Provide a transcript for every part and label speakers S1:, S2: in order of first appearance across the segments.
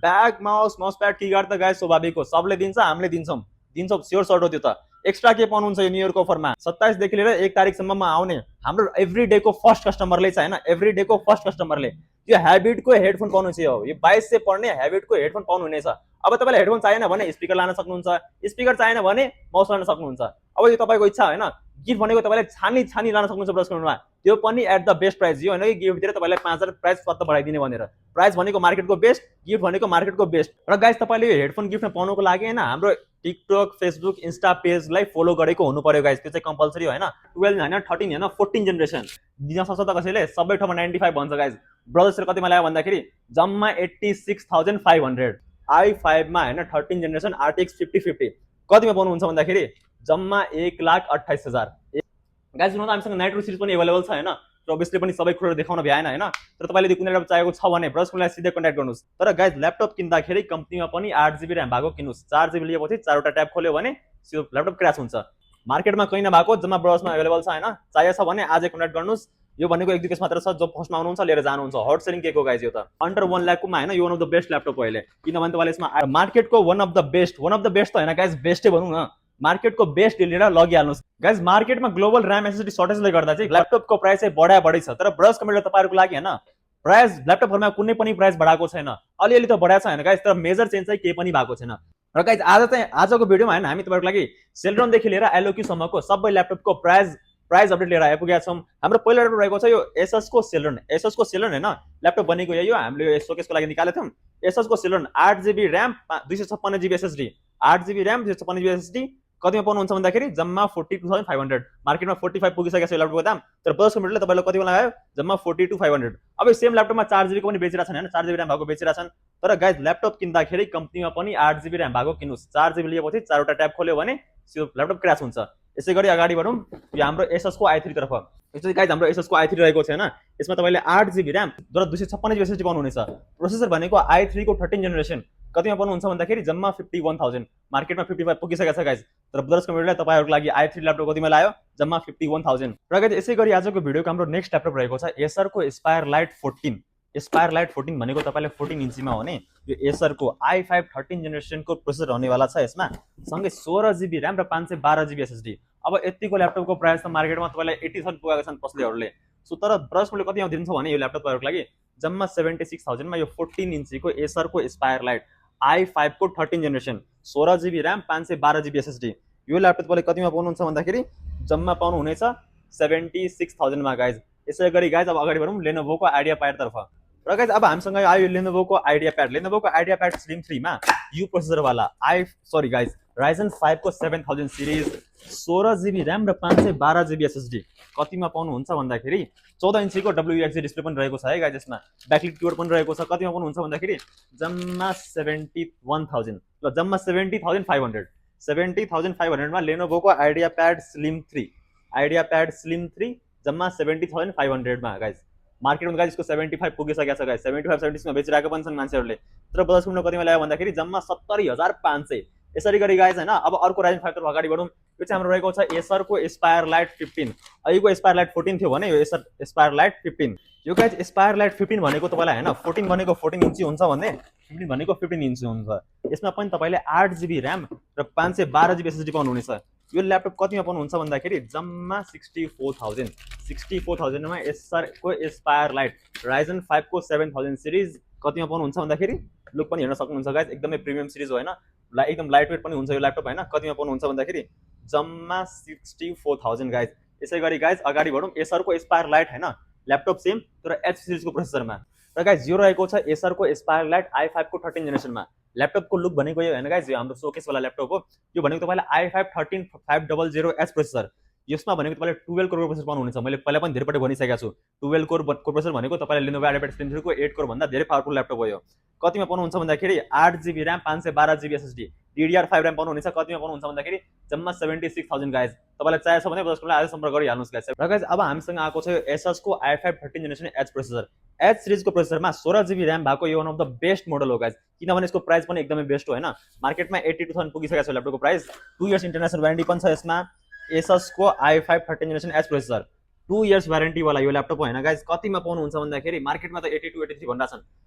S1: Bag mouse mouse pad किगार्ड त guys स्वाभाविक हो, सबले दिन्छ, हामीले दिन्छौँ स्योर सर्ट हो त्यो त। एक्स्ट्रा के पाउनुहुन्छ यो न्यू इयरको अफरमा 27 देखि लिएर 1 तारिकसम्ममा आउने हाम्रो एभ्री डेको फर्स्ट कस्टमरले चाहिँ हैन, एभ्री डेको फर्स्ट कस्टमरले यो ह्याबिटको हेडफोन पाउनुहुन्छ। यो 2200 पर्ने ह्याबिटको हेडफोन पाउनुहुनेछ। अब तपाईँलाई हेडफोन चाहिएन भने स्पिकर लान सक्नुहुन्छ, स्पिकर चाहिएन भने माउस लान सक्नुहुन्छ। अब यो तपाईँको इच्छा हैन। गिफ्ट भनेको तपाईँले छानी लान सक्नुहुन्छ ब्रस कम्प्युटरमा, त्यो पनि एट द बेस्ट प्राइस। यो होइन कि गिफ्ट दिएर तपाईँलाई 5000 प्राइस कत बढाइदिने भनेर। प्राइस भनेको मार्केटको बेस्ट, गिफ्ट भनेको मार्केटको बेस्ट। र गाइस तपाईँले यो हेडफोन गिफ्टमा पाउनुको लागि हैन हाम्रो टिकटक फेसबुक इन्स्टा पेजलाई फलो गरेको हुनु पर्यो गाइस, त्यो चाहिँ कम्पलसरी होइन। 12 होइन 13 होइन 14 जेनेरेसन दिन सक्छ त कसैले, सबै ठाउँमा 95 भन्छ गाइस। ब्रदर्सले कतिमा ल्यायो भन्दाखेरि जम्मा 86,500 i5 मा होइन 13 जेनेरेसन RTX 5050 कतिमा पाउनुहुन्छ भन्दाखेरि जम्मा 1,28,000। गाइस सुन्नु त हामीसँग नाइट्रो सिरिज पनि अवेलेबल छ हैन, र अभियसली पनि सबै कुरो देखाउन भ्याएन हैन। तर तपाईँले यदि कुनै ल्यापटप चाहिएको छ भने ब्रसकोलाई सिधै कन्ट्याक्ट गर्नुहोस्। तर गाइस ल्यापटप किन्दाखेरि कम्पनीमा पनि 8GB र्याम भएको किन्नुहोस्। 4GB लिएपछि 4वटा ट्याब खोल्यो भने त्यो ल्यापटप क्र्यास हुन्छ। मार्केटमा कहीँ नभएको जम्मा ब्रसमा अवेलेबल छ हैन, चाहिएको छ भने आजै कन्ट्याक्ट गर्नुहोस्। यो भनेको एक दुई केस मात्र छ, जो फर्स्टमा आउनुहुन्छ लिएर जानुहुन्छ। हट सेलिङ केको गाइस यो त अन्डर 1 लाख मा हैन, यो one of the best laptop हो अहिले, किनभने तपाईँले यसमा मार्केटको वान अफ द बेस्ट त हैन गाइस, बेस्टै भनौँ न, मार्केटको बेस्ट लिएर लगिहाल्नुहोस्। गाइस मार्केटमा ग्लोबल र्याम एसएसडी सर्टेजले गर्दा चाहिँ ल्यापटपको प्राइस चाहिँ बढी छ, तर ब्रस कम्प्युटर तपाईँहरूको लागि हैन प्राइस ल्यापटपहरुमा कुनै पनि प्राइस बढाएको छैन। अलिअलि त बढाएको छ हैन गाइस, तर मेजर चेन्ज चाहिँ केही पनि भएको छैन। र गाइस आजको भिडियोमा हैन हामी तपाईहरुको लागि सेलरन देखि लिएर एलोक्यू सम्मको सबै ल्यापटपको प्राइस अपडेट लिएर आइपुगेका छौं। हाम्रो पहिलो ल्यापटप रहेको छ यो एसएस को सेलरन हैन, ल्यापटप बनेको यो हामीले यो शोकेसको लागि निकालेको थियौं। एसएस को सेलरन 8GB RAM 256GB SSD, 8GB RAM 256GB SSD कतिमा पाउनुहुन्छ भन्दाखेरि जम्मा 42,500। मार्केटमा 45 पुगिसकेको छ यो ल्यापटपको दाम, तर ब्रस कम्प्युटरले तपाईलाई कतिमा लगायो जम्मा 42,500। अब सेम ल्यापटपमा 4GB को पनि बेचिरहेछन् हैन, 4GB र्याम भएको बेचिरहेछन्। तर गाइस ल्यापटप किन्दाखेरि कम्पनीमा पनि 8GB र्याम भएको किन्नुस्। 4GB लिएपछि 4वटा ट्याब खोल्यो भने त्यो ल्यापटप क्र्यास हुन्छ। यसैगरी अगाडि बढौं, यो हाम्रो एसएस को i3 तर्फ। यसै गाइस हाम्रो एसएस को i3 रहेको छ हैन, यसमा तपाईले 8GB र्याम र 256GB SSD पाउनुहुनेछ। प्रोसेसर भनेको i3 को 13 जेनेरेसन कतिमा पाउनुहुन्छ भन्दाखेरि जम्मा 51,000। मार्केटमा 55 पुगिसकेको छ गाइस, तर ब्रदर्स कम्प्युटरले तपाईहरुको लागि i3 ल्यापटप कतिमा लायो जम्मा 51,000। र गाइस यसैगरी आजको भिडियोको हाम्रो नेक्स्ट ल्यापटप रहेको छ एसर को एस्पायर लाइट 14। एस्पायर लाइट 14 भनेको तपाईले 14 इन्चीमा हुने यो एसर को i5 13 जेनेरेसन को प्रोसेसर हुनेवाला छ। यसमा सँगै 16GB र्याम र 512GB SSD। अब यतिको ल्यापटपको प्राइस त मार्केटमा तपाईलाई 80,000 पुगेका छन् पसलेहरुले। सो तर ब्रसले कतिमा दिन्छ भने यो ल्यापटप तपाईहरुको लागि जम्मा 76,000 मा यो 14 इन्चीको एसर को एस्पायर लाइट i5 को 13 generation 16GB RAM 512GB SSD यो ल्यापटप तपाईले कतिमा पाउनुहुन्छ भन्दाखेरि जम्मा पाउनु हुनेछ 76,000 मा गाइज। यसैगरी गाइज अब अगाडि बढौं लेनोभोको आइडिया प्याड तर्फ। र गाइज अब हामीसँग आयो लेनोभोको आइडिया प्याड स्लिम 3 मा यू प्रोसेसर वाला गाइज Ryzen 5 को 7000 सिरिज 16GB र्याम र 512GB SSD कतिमा पाउनुहुन्छ भन्दाखेरि 14 इन्चीको WXG डिस्प्ले पनि रहेको छ है गाइज। यसमा ब्याकलिट कीबोर्ड पनि रहेको छ। कतिमा पाउनुहुन्छ भन्दाखेरि जम्मा 71,000 ल जम्मा 70,500 मा लेनोभोको आइडिया प्याड स्लिम 3 जम्मा 70,500 मा गाइज। मार्केटमा गाइज यसको 75 पुगिसकेको छ गाइज, 75-76 मा बेचिरहेको पनि छन् मान्छेहरुले। तर बजाज कुन कतिमा ल्यायो भन्दाखेरि जम्मा 70,500। यसरी गरी गाइज हैन अब अर्को Ryzen 5 तर्फ अगाडि बढौं। यो चाहिँ हाम्रो रहेको छ एसर को एस्पायर लाइट 15। अहिलेको एस्पायर लाइट 14 थियो भने यो एस्पायर लाइट 15। यो गाइज एस्पायर लाइट 15 भनेको तपाईलाई हैन 14 भनेको 14 इन्ची हुन्छ भने 15 भनेको 15 इन्ची हुन्छ। यसमा पनि तपाईले 8GB र्याम र 512GB SSD पाउनुहुनेछ। यो ल्यापटप कतिमा पाउनुहुन्छ भन्दाखेरि जम्मा 64,000 मा एसर को एस्पायर लाइट Ryzen 5 को 7000 सिरिज कतिमा पाउनुहुन्छ भन्दाखेरि लुक पनि हेर्न सक्नुहुन्छ गाइज, एकदमै प्रिमियम सिरिज हो हैन, एकदम लाइट वेट पनि हुन्छ यो ल्यापटप हैन। कतिमा पाउनुहुन्छ भन्दाखेरि जम्मा 64,000 गाइज। यसैगरी गाइज अगाडि बढौं एसर को एस्पायर लाइट हैन ल्यापटप सेम तर एच सिरिजको प्रोसेसरमा। र गाइज यो रहेको छ एसर को एस्पायर लाइट i5 को 13 जेनेरेसनमा। ल्यापटपको लुक भनेको यो हैन गाइज, यो हाम्रो शोकेस वाला ल्यापटप हो। यो भनेको तपाईलाई i5 13500H प्रोसेसर। यसमा भनेको तपाईले 12 कोर प्रोसेसर पाउनुहुनेछ। मैले पहिला पनि धेरै पटक भनिसकेको छु 12 कोर प्रोसेसर भनेको तपाईले लेनोभो आइडिया प्याड स्लिम 3 को 8 कोर भन्दा धेरै पावरफुल ल्यापटप हो यो। कतिमा पाउनुहुन्छ भन्दाखेरि 8GB RAM 512GB SSD DDR5 RAM पाउनुहुनेछ। कतिमा पाउनुहुन्छ भन्दाखेरि जम्मा 76,000 गाइज। तपाईलाई चाहिएको छ भने ब्रसकोलाई आज सम्पर्क गरिहाल्नुस् गाइज। र गाइज अब हामीसँग आएको छ यो एसएस को i5 13 generation H processor. H सिरिजको प्रोसेसरमा 16GB र्याम भएको यो one of the best model हो गाइज, किनभने यसको प्राइस पनि एकदमै बेस्ट हो हैन। मार्केटमा 82,000 पुगिसकेको छ ल्यापटपको प्राइस। 2 इयर्स इन्टरनेशनल वारेन्टी पनि छ यसमा। एसएस को i5 13 generation H processor 2 years warranty वाला यो ल्यापटप हो हैन गाइज। कतिमा पाउनुहुन्छ भन्दाखेरि मार्केटमा त 82-83 भनिरा छन्,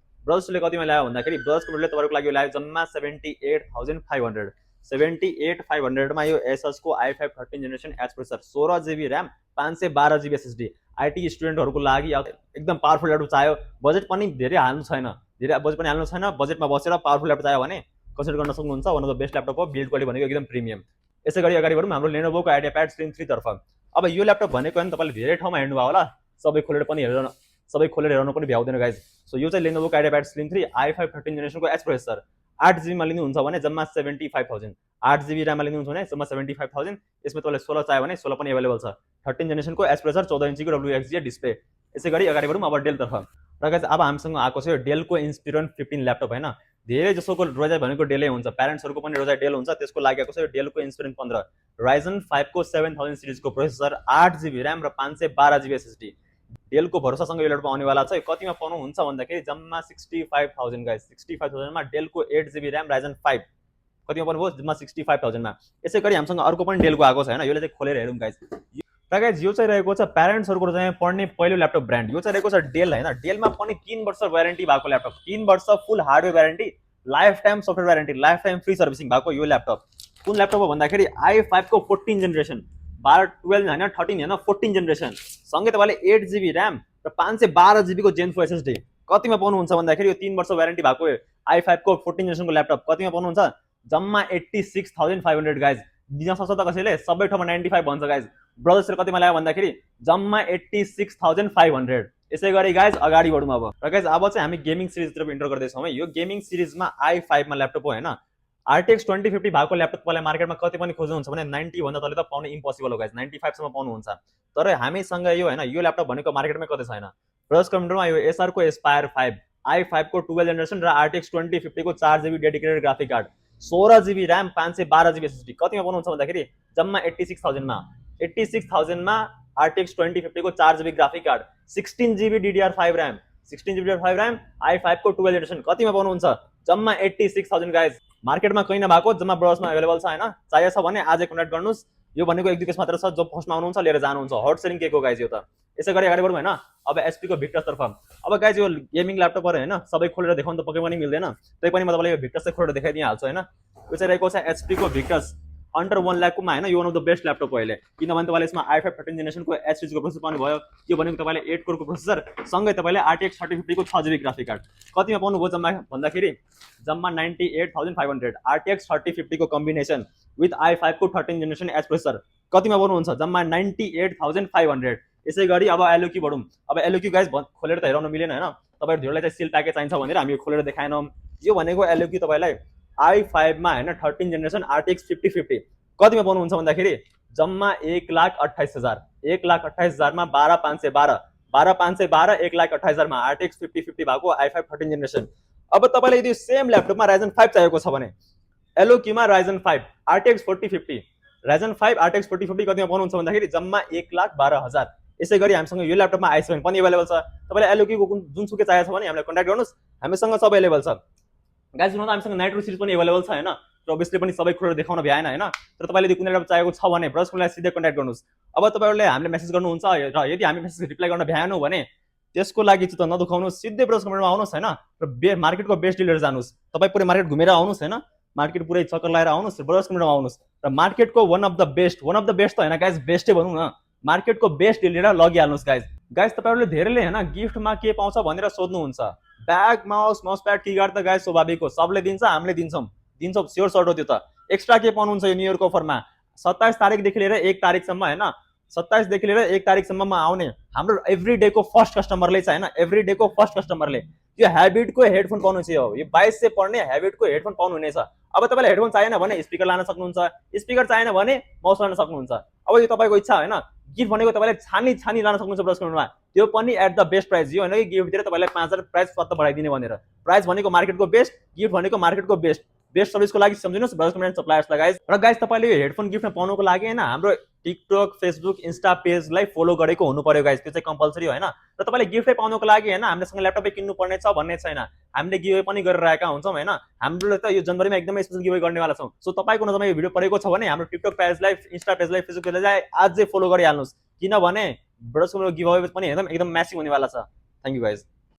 S1: ब्रदर्सले कतिमा ल्यायो भन्दाखेरि ब्रदर्स कम्प्युटरले तपाईँको लागि ल्यायो जम्मा 78,500 78,500 मा यो एसएस को i5 13 generation H processor 16 GB RAM 512 GB SSD IT स्टुडेन्टहरुको लागि एकदम पावरफुल ल्यापटप चाहियो बजेट पनि धेरै हाल्नु छैन बजेटमा बसेर पावरफुल ल्यापटप चाहियो भने कन्सिडर गर्न सक्नुहुन्छ वन अफ द बेस्ट ल्यापटप हो बिल्ड क्वालिटी भनेको एकदम प्रिमियम यसैगरी अगाडि बढौँ हाम्रो लेनोभोको आइडियाप्याड स्लिम 3 तर्फ अब यो ल्यापटप भनेको नि तपाईले धेरै ठाउँमा हेर्नु भयो होला सबै खोलेर हेर्न पनि भ्याउँदैन गाइज सो यो चाहिँ लेनोभोको आइडियाप्याड स्लिम 3 i5 13 जेनेरेसनको एच प्रोसेसर 8 GB मा लिनुहुन्छ भने जम्मा 75,000 8 GB र्याममा लिनुहुन्छ भने जम्मा 75,000 यसमा तपाईलाई 16 चाहियो भने 16 पनि अवेलेबल छ 13 जेनेरेसनको एच प्रोसेसर 14 इन्चीको WXGA डिस्प्ले यसैगरी अगाडि बढौँ अब डेल तर्फ र गाइज अब हामीसँग आएको छ यो डेलको इन्स्पिरोन 15 ल्यापटप हैन धेरै जसोको रोजाइ भनेको डेलै हुन्छ प्यारेन्ट्सहरुको पनि रोजाइ डेल हुन्छ त्यसको लागि आएको छ यो डेलको इन्स्पिरोन 15 Ryzen 5 को 7000 सिरिजको प्रोसेसर 8 GB र्याम र 512 GB SSD डेलको भरोसासँग यो ल्यापटप आउनेवाला छ कतिमा पाउनुहुन्छ भन्दाखेरि जम्मा 65,000 गाइस 65,000 मा डेलको 8 GB र्याम Ryzen 5 कतिमा पाउनुभयो जम्मा 65,000 मा यसैगरी हामीसँग अर्को पनि डेलको आएको छ हैन योले चाहिँ खोलेर हेरौँ गाइस र गाइस यो चाहिँ रहेको छ प्यारेन्ट्सहरुको चाहिँ पढ्ने पहिलो ल्यापटप ब्रान्ड यो चाहिँ रहेको छ डेल हैन डेलमा पनि 3 वर्ष वारेन्टी भएको ल्यापटप 3 वर्ष full hardware warranty lifetime software warranty lifetime free servicing भएको यो ल्यापटप कुन ल्यापटप हो भन्दाखेरि i5 को 14 जेनेरेसन 12 हैन 13 हैन 14 जेनेरेसन सँगै तपाईले 8 GB र्याम र 512 GB को Gen 4 SSD कतिमा पाउनुहुन्छ भन्दाखेरि यो 3 वर्ष वारेन्टी भएको i5 को 14 जेनेरेसनको ल्यापटप कतिमा पाउनुहुन्छ जम्मा 86,500 गाइज दिन सक्छ त कसैले सबै ठाउँमा 95 भन्छ गाइज ब्रदर्सले कतिमा ल्यायो भन्दाखेरि जम्मा 86,500 यसैगरी गाइज अगाडि बढौँ अब र गाइज अब चाहिँ हामी गेमिङ सिरिजतिर इन्टर गर्दै छौँ है यो गेमिङ सिरिजमा i5 मा ल्यापटप हो हैन RTX 2050 भएको ल्यापटप तपाईलाई मार्केटमा कति पनि खोज्नुहुन्छ भने 90 भन्दा तले त पाउन इम्पोसिबल हो गाइज 95 सम्म पाउनुहुन्छ तर हामीसँग यो हैन यो ल्यापटप भनेको मार्केटमा कतै छैन ब्रदर्स कम्प्युटरमा यो एसआर को एस्पायर 5 i5 को 12 जेनेरेसन र RTX 2050 को 4 GB dedicated graphic card 16 GB RAM 512 GB SSD कतिमा पाउनुहुन्छ भन्दाखेरि जम्मा 86,000 मा RTX 2050 को 4 GB graphic card 16 GB DDR5 RAM 16 GB DDR5 RAM i5 को 12 जेनेरेसन कतिमा पाउनुहुन्छ जम्मा 86,000 गाइज मार्केटमा कहीं नभएको जम्मा ब्राउजरमा अवेलेबल छ हैन चाहिए छ भने आजै कन्ट्याक्ट गर्नुस् यो भनेको एक दुई केस मात्र छ जो फर्स्टमा आउनुहुन्छ लिएर जानुहुन्छ हट सेलिङ केको गाइज यो त यसैगरी अगाडि बढौँ हैन अब एचपी को भिक्टस तर्फ अब गाइज यो गेमिङ ल्यापटपहरु हैन सबै खोलेर देखाउन त पक्कै पनि मिल्दैन तै पनि म तपाईलाई यो भिक्टस चाहिँ खोलेर देखाइदिइहाल्छु हैन यो चाहिँ रहेको छ एचपी को भिक्टस अन्डर 1 लाख मा हैन यो वन अफ द बेस्ट ल्यापटप हो अहिले किनभने तपाईले यसमा i5 13 जेनेरेसनको एच सिरिजको प्रोसेसर पाउनु भयो यो भनेको तपाईले 8 कोरको प्रोसेसर सँगै तपाईले RTX 3050 को 6 GB ग्राफिक कार्ड कतिमा पाउनु भयो जम्मा भन्दाखेरि जम्मा 98,500 RTX 3050 को कम्बिनेसन विथ i5 को 13 जेनेरेसन एच प्रोसेसर कतिमा पाउनुहुन्छ जम्मा 98,500 यसैगरी अब एलओक्यू बढौँ अब एलओक्यू गाइज खोलेर त हेराउन मिलेन हैन तपाईहरु धेरैलाई चाहिँ सिल प्याकेज चाहिन्छ भनेर हामी खोलेर देखाएनौं यो भनेको एलओक्यू तपाईलाई i5 मा हैन 13 जेनेरेसन RTX 5050 कतिमा पाउनुहुन्छ भन्दाखेरि जम्मा 1,28,000 1,28,000 मा 12,512 1,28,000 मा RTX 5050 भएको i5 13 जेनेरेसन अब तपाईलाई यदि सेम ल्यापटपमा Ryzen 5 चाहिएको छ भने एलओक्यू मा Ryzen 5 RTX 4050 Ryzen 5 RTX 4050 कतिमा पाउनुहुन्छ भन्दाखेरि जम्मा 1,12,000 यसैगरी हामीसँग यो ल्यापटपमा i7 पनि अवेलेबल छ तपाईलाई एलओक्यू को जुनसुकै चाहिएको छ भने हामीलाई कन्ट्याक्ट गर्नुस् हामीसँग सब अवेलेबल छ गाइस हुन त हामीसँग नाइट्रो सिरिज पनि अवेलेबल छ हैन र अभियसली पनि सबै खोलेर देखाउन भ्याएन हैन तर तपाईले यदि कुनै ल्यापटप चाहिएको छ भने ब्रदर्सलाई सिधै कन्ट्याक्ट गर्नुस् अब तपाईहरुले हामीले मेसेज गर्नुहुन्छ र यदि हामी मेसेज रिप्लाई गर्न भ्याएनौ भने त्यसको लागि चाहिँ त नदुखाउनुस् सिधै ब्रदर्स कम्प्युटरमा आउनुस् हैन र मार्केटको बेस्ट डिलर जानुस् तपाई पुरै मार्केट घुमेर आउनुस् हैन मार्केट पुरै चक्कर लगाएर आउनुस् ब्रदर्स कम्प्युटरमा आउनुस् र मार्केटको वान अफ द बेस्ट त हैन गाइस बेस्टै भनौं न मार्केटको बेस्ट डिलर लगिहाल्नुस् गाइस तपाईहरुले धेरैले हैन गिफ्टमा के पाउँछ भनेर सोध्नुहुन्छ ब्याग माउस प्याड कीगार्ड त गाइस स्वाभाविक हो सबले दिन्छ हामीले दिन्छौं स्योर सर्ट हो त्यो त एक्स्ट्रा के पाउनुहुन्छ यो न्यू इयरको अफरमा 27 तारिख देखि लिएर 1 तारिख सम्म हैन 27 देखि लिएर 1 तारिख सम्ममा आउने हाम्रो एभ्री डे को फर्स्ट कस्टमरले चाहिँ हैन एभ्री डे को फर्स्ट कस्टमरले यो ह्याबिट को हेडफोन पाउनु छ यो 2200 पर्ने ह्याबिट को हेडफोन पाउनु हुनेछ अब तपाईलाई हेडफोन चाहिएन भने स्पिकर लान सक्नुहुन्छ स्पिकर चाहिएन भने माउस लान सक्नुहुन्छ अब यो तपाईको इच्छा हैन गिफ्ट भनेको तपाईले छानी लान सक्नुहुन्छ ब्रदर्सकोमा त्यो पनि एट द बेस्ट प्राइस यो हैन कि गिफ्ट दिएर तपाईलाई 5000 प्राइस पत्ता बढाइदिने भनेर प्राइस भनेको मार्केटको बेस्ट गिफ्ट भनेको मार्केटको बेस्ट सर्भिसको लागि सम्झिनुस् ब्रदर्स कम्युनिटी सप्लायर्स लगाइज र गाइस तपाईले यो हेडफोन गिफ्टमा पाउनको लागि हैन हाम्रो टिकटक फेसबुक इन्स्टा पेजलाई फलो गरेको हुनु पर्यो गाइस त्यो चाहिँ कम्पल्सरी हो हैन र तपाईले गिफ्टै पाउनको लागि हैन हामीसँग ल्यापटपै किन्नु पर्ने छ भन्ने छैन हामीले गिभअवे पनि गरिरहेका हुन्छौं हैन हामीले त यो जनवरीमा एकदमै स्पेशल गिभअवे गर्नेवाला छौं सो तपाईको नजरमा यो भिडियो परेको छ भने हाम्रो टिकटक पेजलाई इन्स्टा पेजलाई फेसबुक पेजलाई आजै फलो गरिहाल्नुस् किनभने ब्रदर्स कम्युनिटी गिभअवे पनि एकदम म्यासिभ हुनेवाला छ थ्यांक यू गाइस